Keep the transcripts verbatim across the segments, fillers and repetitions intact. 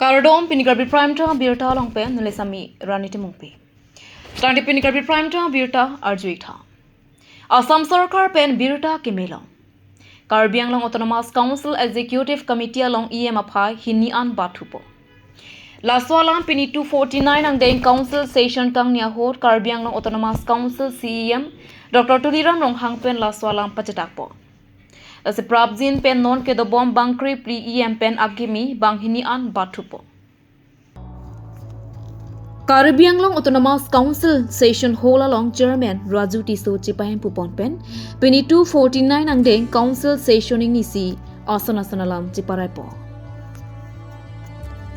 Kardom, pini Karbi Prime Time birta along pen neli Sami Rani Timungpi. Tangte pini Karbi Prime Time birta arju-ik tha. Assam Sorkar pen birta kemelong. Karbi Anglong Autonomous Council Executive Committee along E M aphai hini an batthupo. Laso alam pini two forty-nine angdeng Council Session kangni ahut Karbi Anglong Autonomous Council C E M Doctor Tuliram Ronghang pen laso alam pachetakpo. Lasi prapjin pen non kedobom bangkre phli E M pen akimi banghini an batthupo. Karbi Anglong Autonomous Council Session Hall along Chairman Raju Tisso chepahemphu pon pen pini two forty-nine angdeng Council Session ingnisi ason ason alam cheparaipo.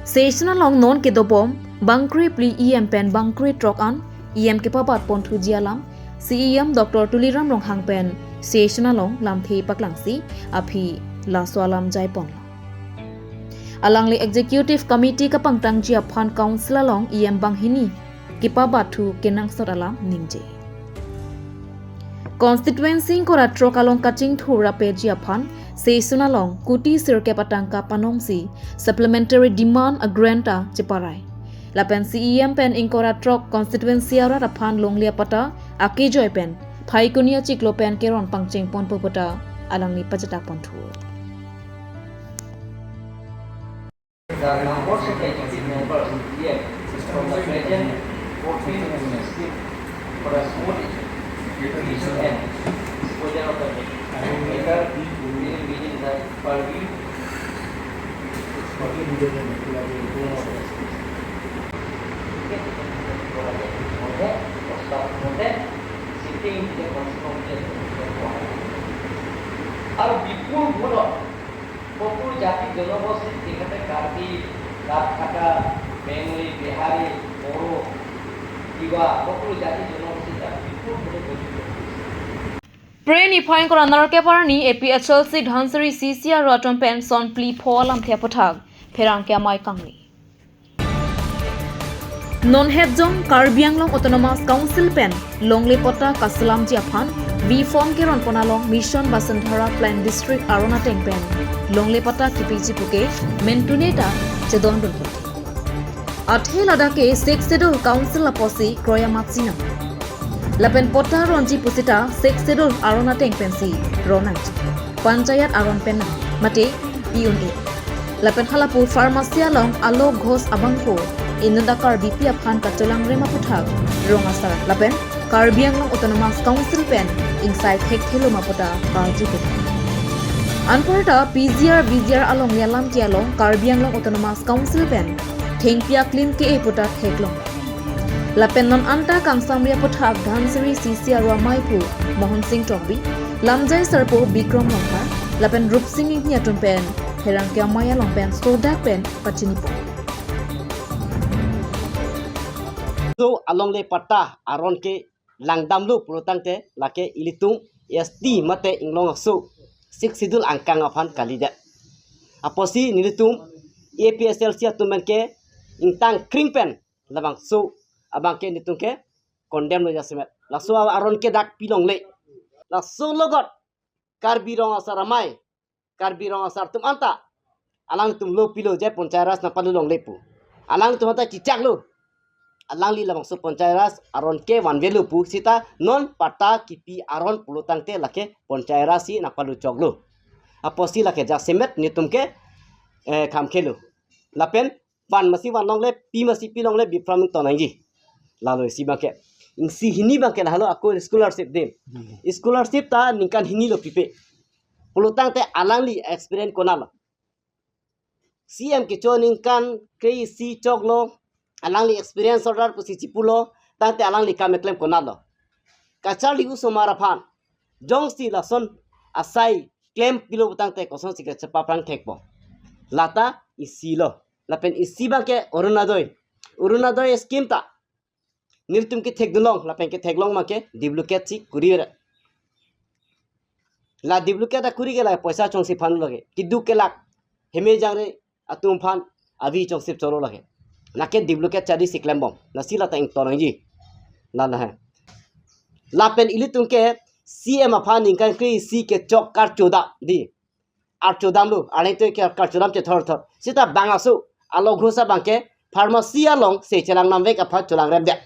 Session along non kedobom bangkre phli E M pen bangkre throk an E M kepabat ponthuji alam C E M Doctor Tuliram Ronghang pen session along lamthe paklangsi aphi laso alam jaiponlo. Alangli Executive Committee kapangtangji aphan Council along E M banghini kepabatthu kenangsot alam ningje. Constituency ingkoi ra throk along kachingthur rapji aphan session along kuti sirkep atangka panongsi supplementary demand a grant ta cheparai. Lapen C E M pen ingkoi ra throk constituency arat aphan longle apatta akejoi pen phaikuni achiklo pen keron pangcheng ponpo puta alangli pachetak ponthu. The numbers of the executive members here from the present fourteen to sixteen for a smooth execution and disposal of the matter within, within the purview. আৰু বিপুল ভোটত সকলো জাতি জনগোষ্ঠীৰ, তেখেতে কাৰ্বি, তাত থকা বেংগলী, বিহাৰী, বড়ো, তিৱা, সকলো জাতি জনগোষ্ঠী তাত বিপুল ভোটে জয়যুক্ত কৰিছে। Pre niphai ingkoi ra nerkep arni A P H L C Dhansiri C C R atum pen son phli pho alamthe aphuthak pherangke amei kangni. Non hetjong Karbi Anglong Autonomous Council pen longle patta kaselamji aphan V form keron pon along Mission Basundhara Plan District aron ateng pen longle patta kipiji puke mentune ta chedondun puke. Athe ladak ke Sixth Schedule Council apotsi kroi amatsi nang. Lapen patta ronji pusita Sixth Schedule aron ateng pensi ron nangji. Panchayat aron pen nang, mate P U N A. Lapen halapu pharmacy along Alok Ghosh abangphu inut a-Karbipi aphan kachelangrem aphuthak rong asar lapen Karbi Anglong Autonomous Council pen ingsai thekthelo ma puta karju puta. Anparta P G R V G R along yalam ke along Karbi Anglong Autonomous Council pen thengpi aklim ke-e puta theklong. Lapen non anta kangsamri aphuthak Dhansiri C C R ameiphu Mohan Singh Tokbi, lamjai sarpo Bikram Rongphar, lapen Rupsing Inghi atum pen pherangke amei along pen sodak pen pachinipo. So alongle patta aron ke langdamlo pulotangte lake ilitum S T mate inglong aso Sixth Schedule angkang aphan kalidet. Apotsi nelitum A P H L C atum pen ke ingtang kring pen labangso abang ke nelitum ke condemn lo jasemet. Laso aron ke dak pilongle. Laso logot Karbi Rong Asar amei, Karbi Rong Asar atum anta alangtum lo pilo je Panchayat Raj nangpalu longle pu. Alangtum anta chichak lo. Alangli labangso Panchayat Raj aron ke vanve lo pu sita non patta kipi aron pulotangte lake Panchayat Raj si nangpalu choklo. Apotsi lake jasemet nelitum ke, eh, kham khelo. Lapen van masi van longle, pi masi pi longle, bipram ton nangji. Lalo isi abang ke. Isi hini abang ke lahelo ako scholarship din. Hmm. Scholarship ta ningkan hini lo pipe. Pulotangte alangli experience konatlo. C M kecho ningkan kre-isi choklo, alangli experience order pusi chipulo, tangte alangli kam keklem konatlo. Kacharli osomar aphan jongsi lason asai klem pilo putangte kosonsi kachepaphrang thekpo. Lata isi lo. Lapen isi abang ke Orunodoi. Orunodoi scheme ta nelitum kethekdunlong, lapen ketheklong abang ke duplicate si kuriver. La duplicate akuri ke la poisa chongsi phan lake. Keduk kelak heme jangre atum aphan avi chongsi cholo lake. Lake duplicate charli si klembom. Lasi lata ington nangji. La lahe. Lapen ilitum ke C M aphan ningkan kre-isi kechok karchodam di. Archodamlo, arleng to ke karchodam chethor thor. Sita bang aso, Alo Ghosh abangke pharmacy alongsi chelang namvek aphan chelang remdet.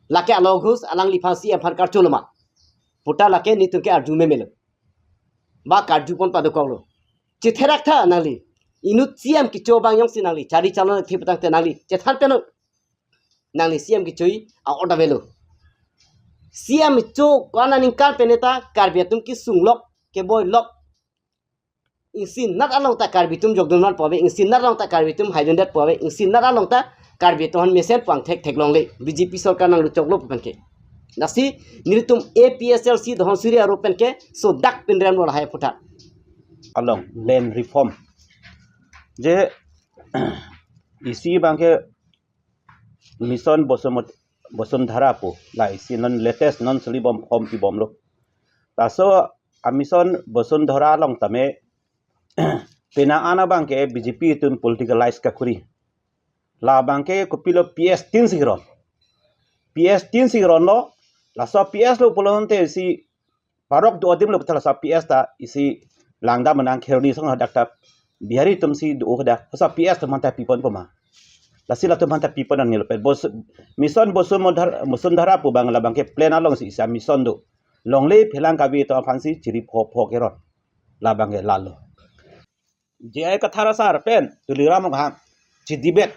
Lake Alo Ghosh alangliphan C M aphan karchuloma puta lake netum ke arju memelo. Ba karju pon padokoklo. Chetherak tha nangli. Inut C M kecho abang jongsi nangli chari chalon thip tangte nangli chethan penon. Nangli C M kecho a-order avelo. C M kecho ko-an aningkan pen ta Karbi atum kesung lok, keboi lok. Ingsinat along ta Karbi atum jokdun man pu ave, ingsinat along ta Karbi atum haidundet pu ave, ingsinat along ta Karbi atum aphan mesen pangthek theklongle, B J P sorkar nangluchoklo pu penke. Lasi nelitum A P H L C Dhansiri arup penke sodak pinremlo lahai aphuthak. Along land reform. Je isi abangke Mission Bosumot-, Bosundhara pu. La isi non latest non suli bom form pibomlo. Laso a Mission Bosundhara along tame penang an abangke B J P atum politicalize kakuri. La abangke kopilo P S tin si ron. P S tin si ronlo, laso P S lo pulote isi parok do adim lo puthot laso P S ta isi langdam menang Kheroni song hadak ta Bihari atum si do hadak. Laso P S atum aphan ta pipon poma. Lasi latum aphan ta pipon nangne lo pen. Bos, Mission Bosundhar-, Bosundhara pu abang labangke plan alongsi isi a mission do. Longle phelang kave atum aphansi chiri pho pho keron. Labangke lalo. J I Kathar asar pen Tuliram Ronghang chidebate,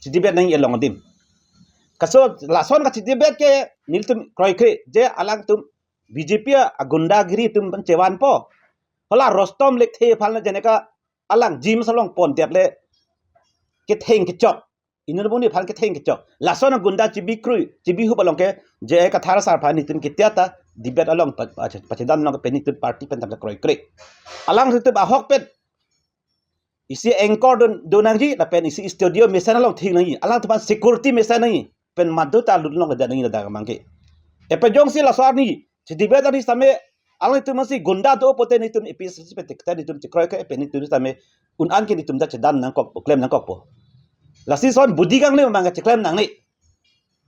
chidebate nangji along adim. Kaso lason kachidebate ke nelitum kroikre je alangtum B J P a gundagiri atum pen chevanpo. Hala Rustom Lekthe aphan le jeneka alang gym salong pondet le ketheng kechok. Inut amonit aphan ketheng kechok. Lason agunda chibi krui, chibi hup along ke J I Kathar asar aphan netum ketia ta debate along pa-, pa-, pachedan along pen netum party pen tam kroikre. Alangtum ahok pen isi anchor do, do nangji lapen isi studio mesen along thik nangji. Alangtum aphan security mesen nangji. Pen madu ta lut along keja nangji ladak abangke. Epe jongsi laso arni chidebate arni same alangtum aphansi gunda do pote netum A P H L C pen tekta netum chekroikre pen netum same un-an ke netum ta chedan nangkok, klem nangkokpo. Lasi son budi kangle abang cheklem nangne.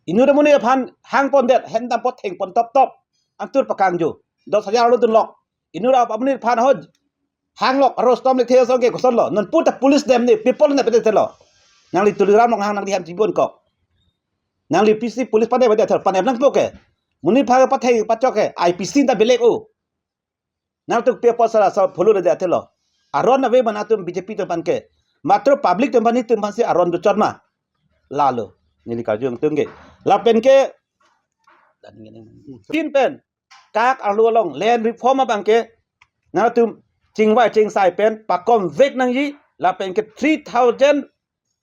Inut amonit aphan hang pondet, hendam pot heng pon top top. Angtur pakangjo. Dos hajar lo dunlok. Inut amonit aphan ho hanglok, Rustom Lekthe asong ke kosonlo. Non puta police dem ne, people ne pede telo. Nangli Tuliram Ronghang nangli ham chibonkok. Nangli P C police pane bade thar pane nangpo ke. Monit aphan pathai pachok ke, I P C ta belek o. Nangtum pe apot sara sa phulu le atelo. Aron ave ma nangtum B J P atum aphan ke. Matro public atum aphan netum aphansi aron do chot ma. Lalo. Neli karju angtung ke. Lapen ke tin pen kak arlo along land reform abangke nangtum chingvai chingsai pen pakom vek nangji lapen ke three thousand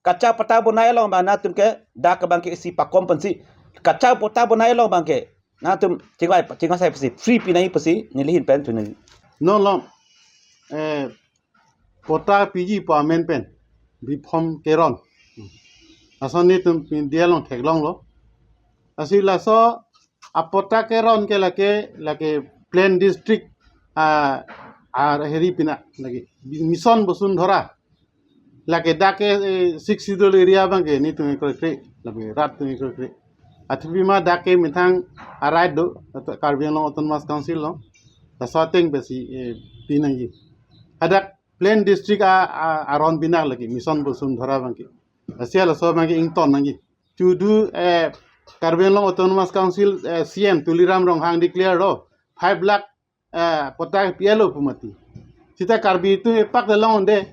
kacha patta bonai along abang nangtum ke dak abangke isi pakom pensi kacha patta bonai along abangke nangtum chingvai chingvai sai pensi free pi nangji pensi neli ahin pen chunang. Non long, eh, patta piji pu amen pen reform keron. Lason netum India along theklonglo. Lasi laso a patta keron ke lake, lake plain district a, a heri pina lake Mission Bosundhara. Lake dak ke, eh, Sixth Schedule area abangke netum kroikre, lake rat atum kroikre. Athe pima dak ke methang a right do, ata Karbi Anglong Autonomous Council along. Laso ateng pensi, eh, pi nangji. Hadak plain district a, a, aron pina lake Mission Bosundhara abangke. Lasi laso abangke ington nangji. Chudu, eh, Karbi Anglong Autonomous Council, eh, C M Tuliram Ronghang declare lo five lakh, eh, patta P L O pu mati. Sita Karbi atum epak de long de.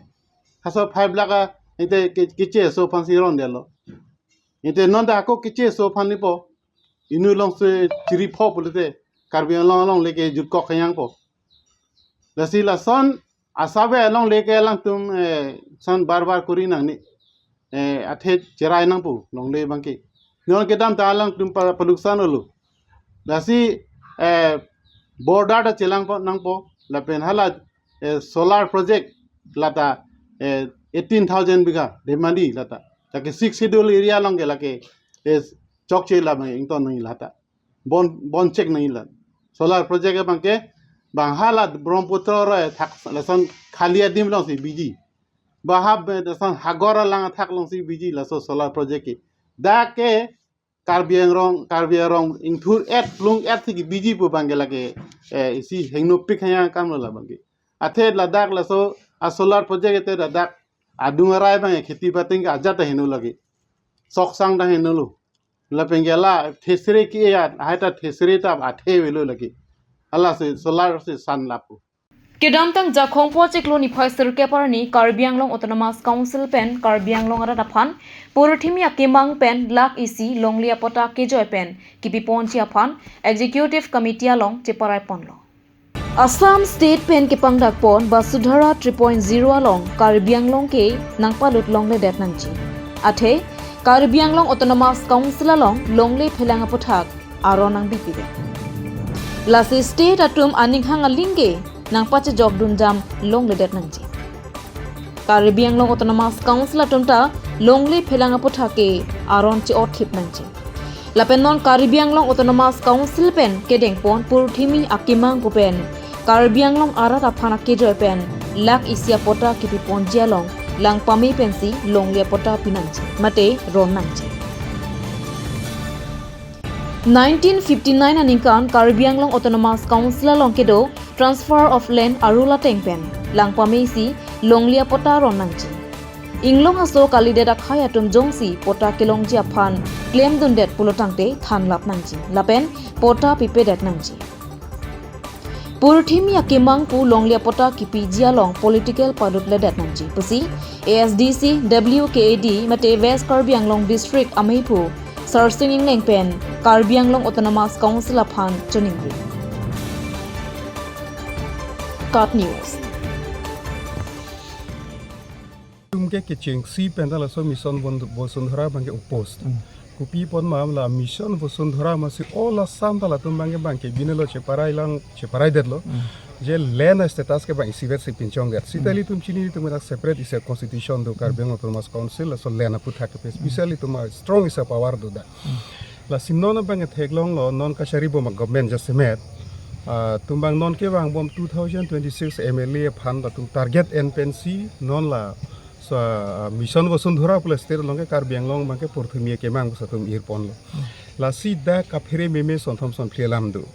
Haso five lakh a, ite ke, keche aso aphansi rondetlo. Ite non ta ako keche aso aphan nipo. Inut alongsi chiri pho pulote Karbi Anglong along lake jutkok khayang po. Lasi lason asave along lake alangtum, eh, son bar bar kuri nangne. Eh, athe cherai nangpo longle abangke. Non kedam ta alangtum pa-, paluksan olo. Lasi, eh, border ta chelang po nangpo. Lapen hala, eh, solar project lata, eh, eighteen thousand bigha Dhemali lata. Lake Sixth Schedule area along ke lake, eh, chokche la abang ington nangji lata. Bon, bon chek nangji la. Solar project abangke bang hala Brahmaputra aroi athak lason khali adim alongsi biji. Bang ha be lason hagor alang athak alongsi biji laso solar project ke. Dak ke Karbi Anglong, Karbi Anglong ingthur et plung et si kebiji pu abangke lake, eh, isi hengnopik haya akam lo la abangke. Athe ladak laso a solar project ete ladak Adung arai abang kheti bating ke ajat ta heno lagi. Soksang ta heno lo. Lapen ke la thesere ke-e, ahai ta thesere ta athe avelo lagi. Lasi solar si san lapu. Kedamtang Jakhong po chiklo niphai sirkep arni Karbi Anglong Autonomous Council pen Karbi Anglong arat aphan purthimi akemang pen lakh isi longle apatta kejoi pen kipi ponji aphan Executive Committee along cheparai ponlo. Assam State pen kepangdak pon Vasudhara three point zero along Karbi Anglong ke nangpalut longledet nangji. Athe Karbi Anglong Autonomous Council along longle phelang aputhak aron nangbipidet. Lasi state atum aning hang aling ke nangpachejok dunjam longledet nangji. Karbi Anglong Autonomous Council atum ta longle phelang aputhak ke aron che-otkhip nangji. Lapen non Karbi Anglong Autonomous Council pen kedeng pon purthimi akemang pu pen Karbi Anglong arat aphan akejoi pen lakh isi apatta kipi ponji along lang pame pensi longle apatta pi nangji mate ron nangji. Nineteen fifty-nine aningkan Karbi Anglong Autonomous Council along kedo transfer of land arul ateng pen lang pame si longle apatta ron nangji. Inglong aso kalidet akhei atum jongsi patta kelongji aphan klemdundet pulo tangte thanlap nangji lapen patta pipedet nangji. Purthimi akemang pu longle apatta kipiji along political palutledet nangji pusi A S D C W K A D mate West Karbi Anglong District ameiphu Sarsing Engleng pen Karbi Anglong Autonomous Council aphan choningri. KAT News. Atum ke kechengsi pen ta laso Mission Bon-, Bosundhara abang ke oppose. Hmm. Kopi apot ma la Mission Bosundhara masi all Assam ta latum abang ke abang ke binelo cheparai lang, cheparai detlo. Hmm. Je land status ke abang isivet si pinchongdet. Sita Hmm. ilitum chini ilitum ke separate isi constitution do Karbi Anglong Autonomous Council, laso land aputhak ke special ilitum strong isi power do dak. Hmm. Lasi non abang ke theklonglo non kachari bom a-government jasemet. Ah, atum abang non kevang bom two thousand twenty-six M L A aphan latum target N P N C non la so, ah, Mission Bosundhara pu la state along ke Karbi Anglong abang ke purthimi akemang pu si atum ir ponlo. Lasi dak kaphere meme sonthom sonphli alam do.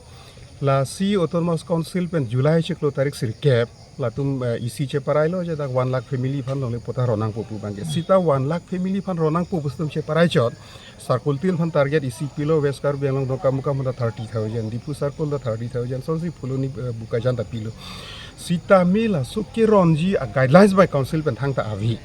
Lasi Autonomous Council pen July chiklo tarik sirkep latum, eh, isi cheparailo je dak one lakh family aphan longle patta ron nangpo pu abang ke. Sita one lakh family aphan ron nangpo pu si atum cheparai chot. Circle tin aphan target isi pilo, West Karbi Anglong Dongkamukam aphan ta thirty thousand, Diphu Circle ta thirty thousand, sonsi Phuloni, eh, Bokajan ta pilo. Sitame laso keronji a-guidelines by council pen thangta ave.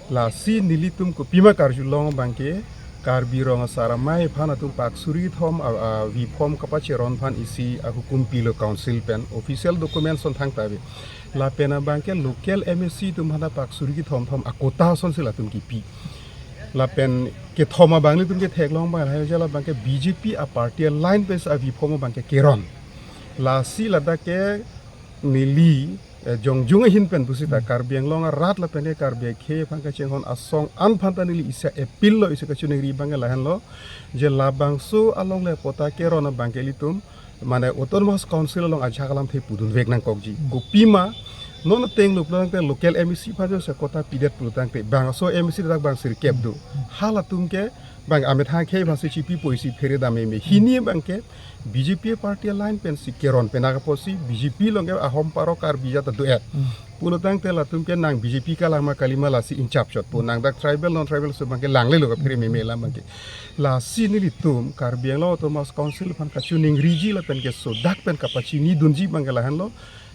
Lasi nelitum kopima karjulong abang ke Karbi Rong Asar Amei aphan atum pak suri kethom a, a, V form kapacheron aphan isi ahukum pilo council pen, official documents ason thangta ave. Lapen abang ke local M A C atum aphan ta pak suri kethom thom a-quota asonsi latum kipi. Lapen kethom abang nelitum ketheklong abang lahai je la abang ke B J P a-party a-line pensi a-V form abang ke keron. Lasi ladak ke neli, eh, jongjung ahin pen pusita Karbi Anglong arat lapen ke Karbi akhei aphan kachinghon asong an aphan ta neli isi appeal lo, isi kachiningri abang ke lahenlo. Je labangso alongle patta keron abang ke ilitum mane Autonomous Council along ajahak alamthe pudunvek nangkokji. Kopima, non ateng lo pulo tangte local M A C aphan jongsi quota pidet pulo tangte, bangso M A C dak bang sirkep do. Halatum ke, bang amethang akhei aphansi chipipo isi phere dam meme. Hini abang ke, B J P party line pensi keron penang apotsi, B J P along ke ahom paro Karbi jat do-et. Pulo tangte latum ke nang B J P kalang ma kali ma lasi inchap chotpo, nang dak tribal non tribal aso abang ke langlelo kaphere meme alam abang ke. Lasi nelitum Karbi Anglong Autonomous Council aphan kachiningriji lapen ke sodak pen kapachinidunji abang ke lahenlo,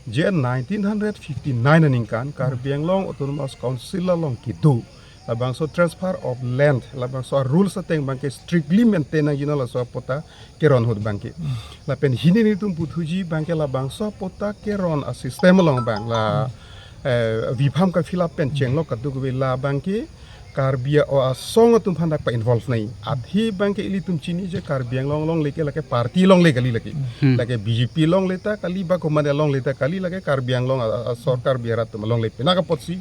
je nineteen hundred fifty-nine aningkan Karbi Anglong Autonomous Council along kedo labangso transfer of land, labangso rules ateng abang ke strictly maintain nangji non laso patta keron ahut abang ke. Lapen hini nelitum puthuji abang ke labangso patta keron a-system along abang la, eh, V form ka-fill up pen chenglok kadokave la abang ke Karbi a-, o asong atum aphan dak pa-involve nai. Athe abang ke ilitum chini je Karbi Anglong alongle ke lake party alongle kali lake. Hmm. Lake B J P alongle ta kali ba komane alongle ta kali, lake Karbi Anglong a, a, asor Karbi arat atum alongle penang apotsi.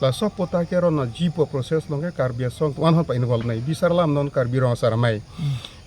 Laso patta keron ajipo process along ke Karbi asong atum anhon pa-involve nai. Bisar alam non Karbi Rong Asar Amei.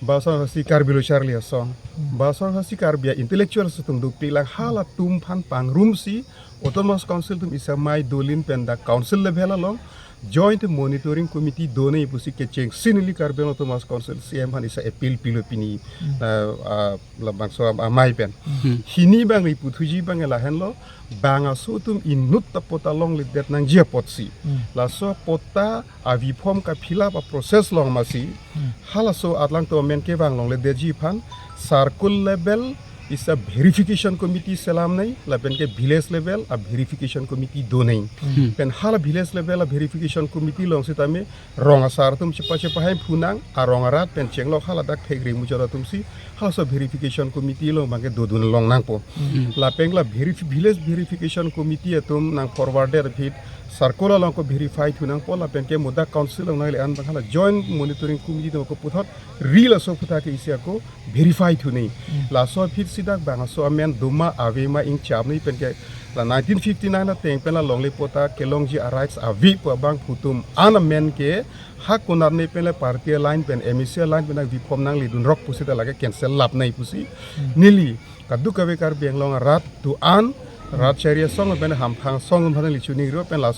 Ba asong hasi Karbi Lo Charli Asong. Ba asong hasi Karbi a-intellectual atum dopiklang, halatum aphan pangrumsi Autonomous Council atum isi amei dolin pen dak council level along Joint Monitoring Committee donei pusi kechengsi neli Karbi Anglong Autonomous Council C M aphan isi appeal pilo pini, ah, ah, labangso am-, amei pen. Hmm. Hini abang iputhuji abang lahenlo, bang aso atum inut ta patta longledet nangji apotsi. Hmm. Laso patta avi form ka-fill up a-process along masi. Hmm. Halaso adlang to amen kevang longledetji aphan circle level isi a-verification committee selamnei, lapen ke village level a-verification committee donei. Hmm. Pen hala village level a-verification committee along sitame rong asar atum chepa chepa hai phunang, arong arat pen chenglok haladak thekri muchot atumsi halaso verification committee along abangke dodun longnangpo. Hmm. Lapen la verif-, village verification committee atum nang forwarded aphi circle along ko verify thunangpo, lapen ke modak council along nangle an abang hala joint monitoring committee atum ko puthot rila so puthot ke isi ako verify thunei. Hmm. Laso aphi si dak bang aso amen doma ave ma ingcham nei pen ke la nineteen fifty-nine ateng pen la longle patta kelongji a-rights ave pu abangphu atum an amen ke ha konat nei pen la party line pen M A C line pen avi form nangledun rok pusi ta lake cancel lapnei pusi. Hmm. Neli kadokave Karbi Anglong arat do-an, rat chari asong pen hamphang asong pen neli chuningri pen la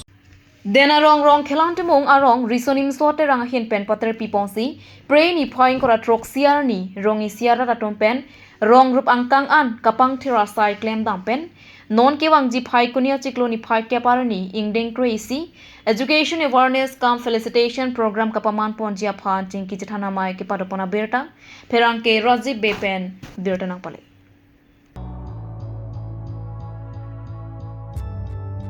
Den Arong Rongkhelan Timung arong Riso Nimso Terang ahin pen pater piponsi, Phre niphai ingkoi ra throk isi arni, rong isi arat atum pen rong rup angkang an kapangthir asai klemdam pen, non kevangji Phaikuni achiklo niphai kep arni ingdeng kre-isi Education Awareness cum Felicitation Program kapaman ponji aphan chingki chethan amei kepadopon abirta, pherangke Rajiv Bey pen birta nangpale.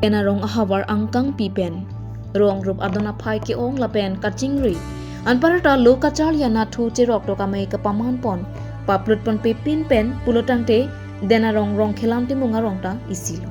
Den Arong ahavar angkangpi pen rong rup adon aphai ke-ong lapen kachingri, anparta lo kacharli anatthu cherok tok amei kapaman pon, paplut ponpe pin pen pulo tangte Den Arong Rongkhelan Timung arong ta isilo.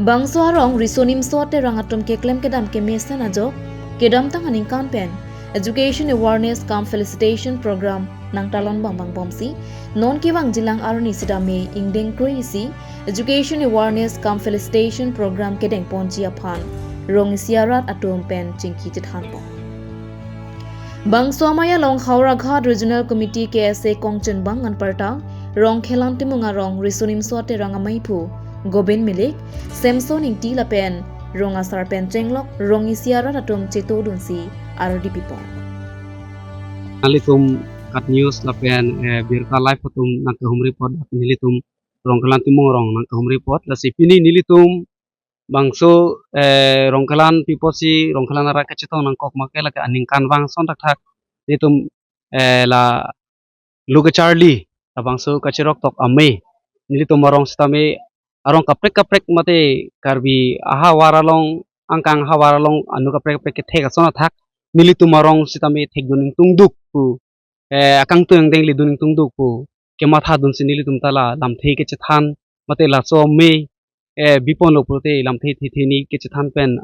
Bangso arong Riso Nimso Terang atum keklem kedam kemesen ajok, kedamtang aningkan pen Education Awareness cum Felicitation Program nangtalon bangbang bomsi, non kevangjilang arni sitame ingdeng kre-isi Education Awareness cum Felicitation Program kedeng ponji aphan rong isi arat atum pen chingki chethan pon. Bangso amei along Howraghat Regional Committee K S A kongchunbang anparta Rongkhelan Timung arong Riso Nimso Terang ameiphu Gobind Milik, Samson Ingti lapen rong asar pen chenglok rong isi arat atum chetodunsi ardi pipon. Nanglitum KAT News lapen, eh, Birta Live atum nangkehumri apot nelitum Rongkhelan Timung arong nangkehumri apot, lasi pini nelitum bangso, eh, Rongkhelan pi apotsi Rongkhelan arat kachetong nangkok ma ke lake aningkanvang ason thakthak nelitum, eh, la lo kacharli labangso kacherok tok amei nelitum arong sitame arong kaprek kaprek mate Karbi ahavar along angkang havar along anu kaprek kaprek kethek ason athak nelitum arong sitame thekdun ingtungduk pu, eh, akangtung angdeng ledun ingtungduk pu kemathadunsi nelitum ta la lamthe kechethan mate laso amei, eh, biponlo pulote lamthe thethe ni kechethan pen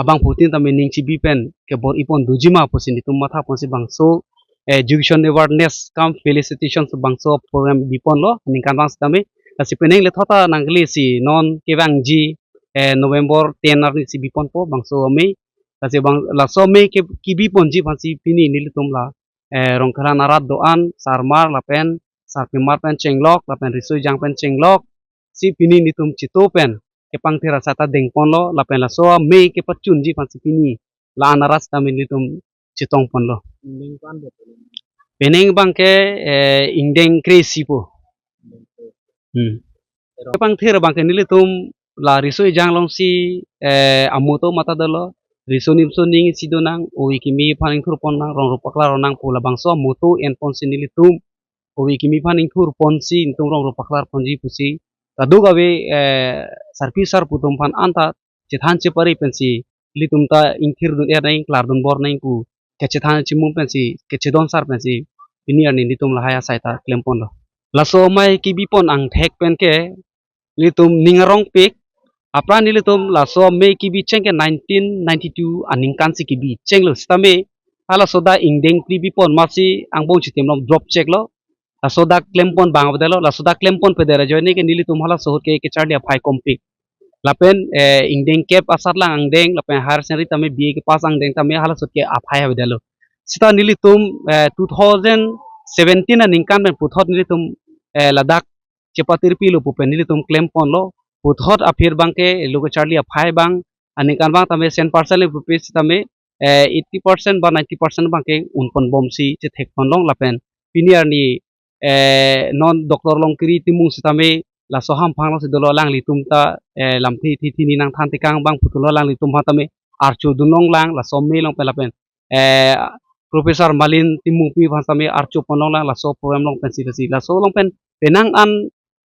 abangphutin tame ning chibi pen kebor-i pon doji ma pusi nelitum matha ponsi bangso, eh, Education Awareness cum Felicitation bangso program biponlo aningkanvang sitame, lasi penang le thota nangkele si non kevangji, eh, November ten arni si biponpo bangso amei, lasi bang laso amei ke kibi ponji aphansi pini nelitum la, eh, Rongkhelan arat do-an sarmar lapen sarpimar pen chenglok lapen riso ejang pen chenglok si pini nelitum cheto pen kepangthir asai ta dengponlo lapen laso amei kepachunji aphansi pini la-an arat sitame nelitum chetongponlo. Ingdeng ko-an bet? Penang abangke, eh, ingdeng kre-isi po. Hmm. Kepangthir abangke nelitum la riso ejang alongsi, eh, amoto matha dolo. Riso Nimso Ning isi donang, ove kimi aphan ingthur ponnang, rong rup paklar nang pu labangso amoto enponsi nelitum ove kimi aphan ingthur ponsi nelitum rong rup paklar ponji pusi kadokave, eh, sarpi sarpo atum aphan anta chethan chepari pensi nelitum ta ingthirdun er nang, klardun bor nang pu kechethan chimum pensi kechedon sar pensi pini arni nelitum lahai asai ta klemponlo. Laso amei kibipon angthek pen ke nelitum ning arongpik, aphrang nelitum laso amei kibi cheng ke nineteen ninety-two aningkan si kibi chenglo sitame halaso dak ingdeng phli bipon masi angbong chitim along drop cheklo. Laso dak klempon bang avedetlo, laso dak klempon peder ajoine ke nelitum halaso ahut ke kacharli aphai kompik. Lapen, eh, ingdeng kep asatlang angdeng, lapen higher secondary tame B A kepass angdeng tame halaso ahut ke aphai avedetlo. Sita nelitum, eh, two thousand seventeen aningkan pen puthot nelitum, eh, ladak chepatirpilo pu pen nelitum klemponlo. Puthot aphi abangke lo kacharli aphai abang aningkan abang tame cent percent le pupe sitame, eh, eighty percent ba ninety percent abangke unpon bomsi chethekpon long lapen pini arni, eh, non Doctor Longkiri Timung sitame laso hamphang alongsi dolo, alanglitum ta, eh, lamthe thi thi ni nangthan tekang abang putulo, alanglitum aphan tame archo dun long lang laso me along pen lapen, eh, Professor Malin Timungpi aphan tame archopon long lang laso program along pensi lasi laso along pen penang an,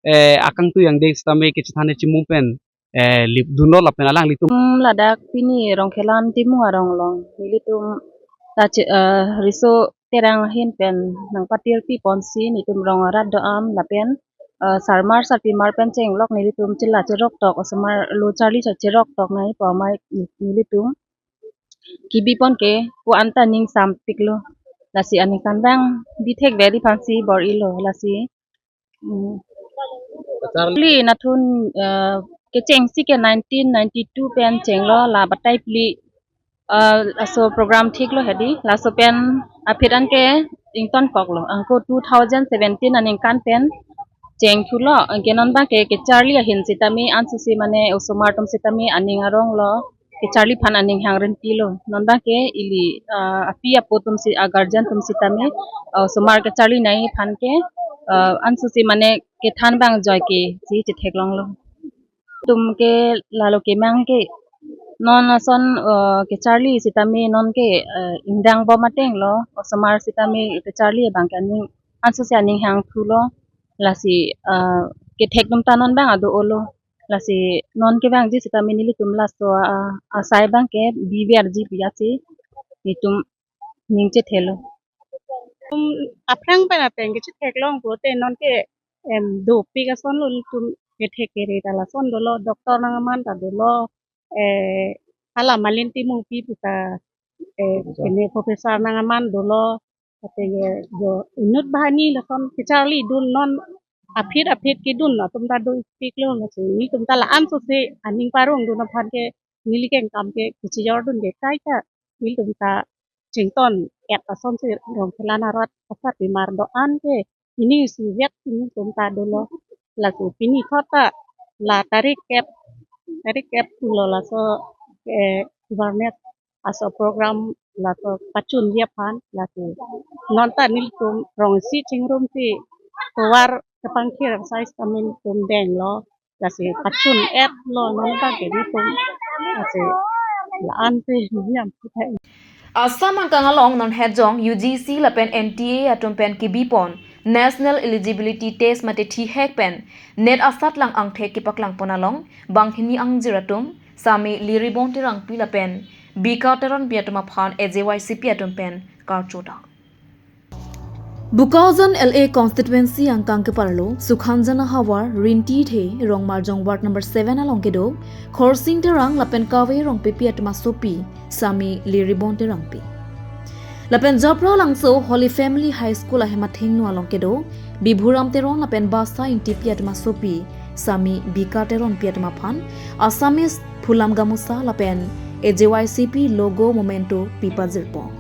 eh, akangtui angdeng sitame kechethan chimung pen, eh, lip dunlo lapen alanglitum. Hmm, ladak pini Rongkhelan Timung arong along nelitum ta che-, eh, riso terang ahin pen nangpatirpi ponsi netum rong arat do-an lapen, eh, sarmar sarpimar pen chenglok nelitum chela cherok tok, osomar lo charli cha cherok tok nai pu amei nelitum kebipon ke pu anta ning sampiklo. Lasi aningkan abang bithek vedi aphansi bor-ilo lasi. Hmm. Charli nathun, eh, kechengsi ke nineteen ninety-two pen chenglo, la batai phli, eh, laso program thiklo hedi, laso pen aphi an ke ingtonkoklo. Anke two thousand seventeen aningkan pen chengthulo, anke non abangke kecharli ahin sitame ansose mane osomar atum sitame aning aronglo, kecharli aphan aning hangrin pilo. Non abangke ili, ah, api apo atumsi, ah, guardian atum sitame, ah, osomar kecharli nai aphan ke, ah, ansose mane kethan abang joike si chetheklonglo. Atum ke lalo kemang ke non ason, ah, kecharli sitame non ke, ah, ingdang bom atenglo, osomar sitame kecharli abangke aning ansose aning hangthulo, lasi, ah, kethek atum ta non abang ado-olo. Lasi non kevangji sitame nelitum laso, ah, asai abangke biverji pu atsi netum ning chethelo. Tum aphrang pen ateng ke chetheklong pulote non ke, em, dopik asonlo, netum kethek kere ta lason dolo, doctor nang aman ta dolo, eh, hala Malin Timungpi puta, eh, Professor. Kene professor nang aman dolo, ateng ke jo inut banghini lason kecharli dun, non aphi aphi kedun atum ta dopiklo, lasi netum ta la ansose aning parong dun aphan ke neli kengkam ke kechijor dun ke kaita netum ta chington et asonsi Rongkhelan arat asarpimar do-an ke pini isi vet netum ta dolo. Lasi pini thot ta la tarik kep, tarik kep pulo laso, eh, government aso program laso pachunji aphan, lasi non ta nelitum rong isi chingrumsi tovar kepangkhir size kami netum denglo, lasi pachun-etlo non abangke netum, lasi la-an si niam puthai. Assam angkang along non hejong U G C lapen N T A atum pen kebipon National Eligibility Test mate thihek pen NET asatlang angthek kepaklangpon along banghini angjir atum Sami Liribon Terangpi lapen Bika Teronpi atum aphan A J Y C P atum pen karchodam. Bokajan L A constituency angkang keparlo Sukhanjana havar Rinti the Rongmarjong ward number seven along kedo Khorsing Terang lapen Kave Rongpipi atum asopi Sami Liribon Terangpi. Lapen Jopra Langso Holy Family High School ahem athengno along kedo Bibhuram Teron lapen Basa Ingtipi atum asopi Sami Bika Teronpi atum aphan Assamese phulam gamosa lapen A J Y C P logo memento pipajirpon.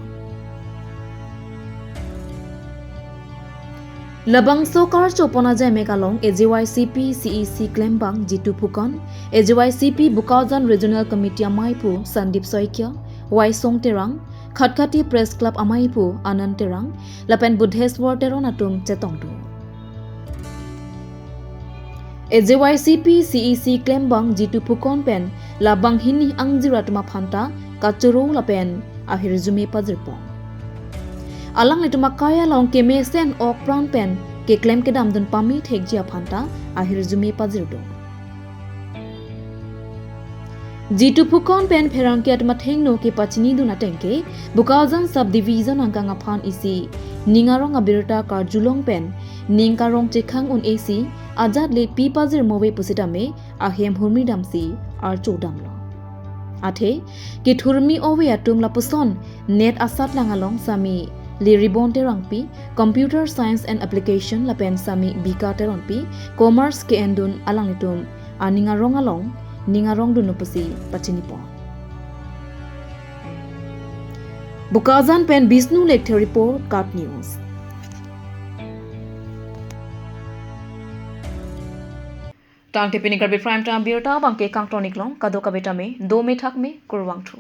Labangso karchopon ajaimek along A J Y C P C E C klembang Jitu Phukan, A J Y C P Bokajan Regional Committee amaiphu Sandip Saikia, Waisong Terang, Khatkhati Press Club amaiphu Anand Terang, lapen Buddheswar Teron atum chetongdun. A J Y C P C E C klembang Jitu Phukan pen labanghini angjir atum aphanta kachoro lapen ahirjume pajirpon. Alanglitum akai along kemesen okpran pen keklem kedamdun pame thekji aphanta ahirjume pajirdun. Jitu Phukan pen pherangke atum athengno kepachinidun ateng ke Bokajan Sub Division angkang aphan isi ning arong abirta karjulong pen ning karong chekhang un-esi ajat le pipajirmo ave pusitame ahem hurmi damsi archodamlo. Athe kethurmi ove atum lapuson NET asatlang along Sami Liribon Terangpi, Computer Science and Application lapen Sami Bika Teronpi, Commerce ke-endun alanglitum aning arong along ning arongdunlo pusi pachinipon. Bokajan pen Bishnu Lekthe report, KAT News. Tangte pini Karbi Prime Time birta abangke kangton-ik long, kadokave tame dome thakme, kurvangthu.